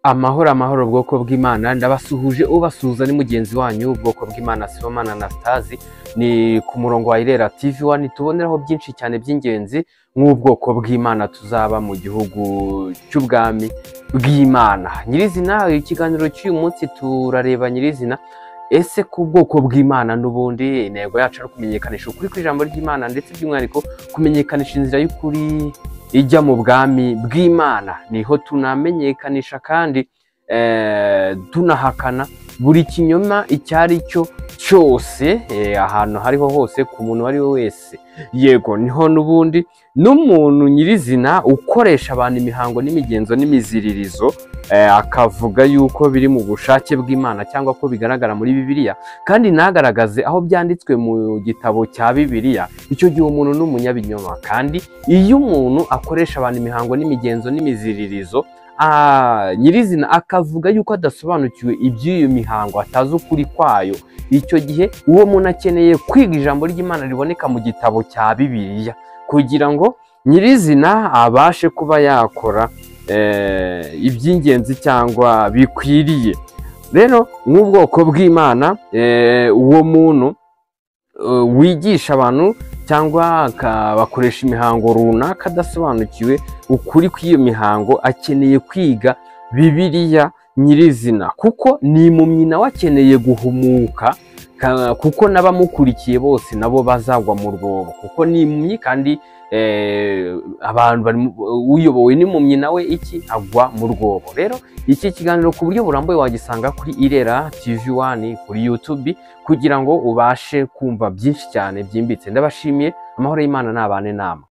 Amahoro amahoro bwoko bw'Imana, ndabasuhuje. Ubasuhuza ni mugenzi wanyu ubwoko bw'Imana Sibomana Anastase. Ni ku murongo wa Irera TV One, tuboneraho byinshi cyane by'ingenzi nk'ubwoko bw'Imana tuzaba mu gihugu cy'ubwami bw'Imana. Nyirizina ikiganiro cy'uyu munsi turareba nyirizina ese ku bwoko bw'Imana n'ubundi intego yacu ari ukumenyekanisha ukuri kw'ijambo ry'Imana, ndetse by'umwihariko kumenyekanisha inzira y'ukuri ijya mu bwami bw'Imana. Niho tunamenyekanisha kandi tunahakana buri kinyoma icyo ari cyo cyose, ahantu hariho hose ku muntu uwo ari we wese. Yego, niho n'ubundi n'umuntu nyirizina ukoresha abantu imihango n'imigenzo n'imiziririzo, akavuga yuko biri mu bushake bw'Imana cyangwa ko bigaragara muri Bibiliya, kandi ntagaragaze aho byanditswe mu gitabo cya Bibiliya, icyo gihe umuntu ni umunyabinyoma. Kandi iyo umuntu akoresha abantu imihango n'imigenzo n'imiziririzo, nyirizina akavuga yuko adasobanukiwe iby'iyo mihango, atazi ukuri kwayo, icyo gihe uwo muntu akeneye kwiga ijambo ry'Imana riboneka mu gitabo cya Bibiliya, kugira ngo nyirizina abashe kuba yakora iby'ingenzi cyangwa bikwiriye. Rero nk'ubwoko bw'Imana, uwo muntu wigisha abantu cyangwa akabakoresha imihango runaka adasobanukiwe ukuri kw'iyo mihango, akeneye kwiga Bibiliya nyirizina, kuko ni impumyi nawe akeneye guhumuka, kuko n'abamukurikiye bose nabo bazagwa mu rwobo, kuko ni impumyi kandi abantu uyobowe n'impumyi nawe iki agwa mu rwobo. Rero iki kiganiro ku buryo burambuye wagisanga kuri Irera TV One kuri YouTube, kugira ngo ubashe kumva byinshi cyane byimbitse. Ndabashimiye, amahoro y'Imana nabane nama.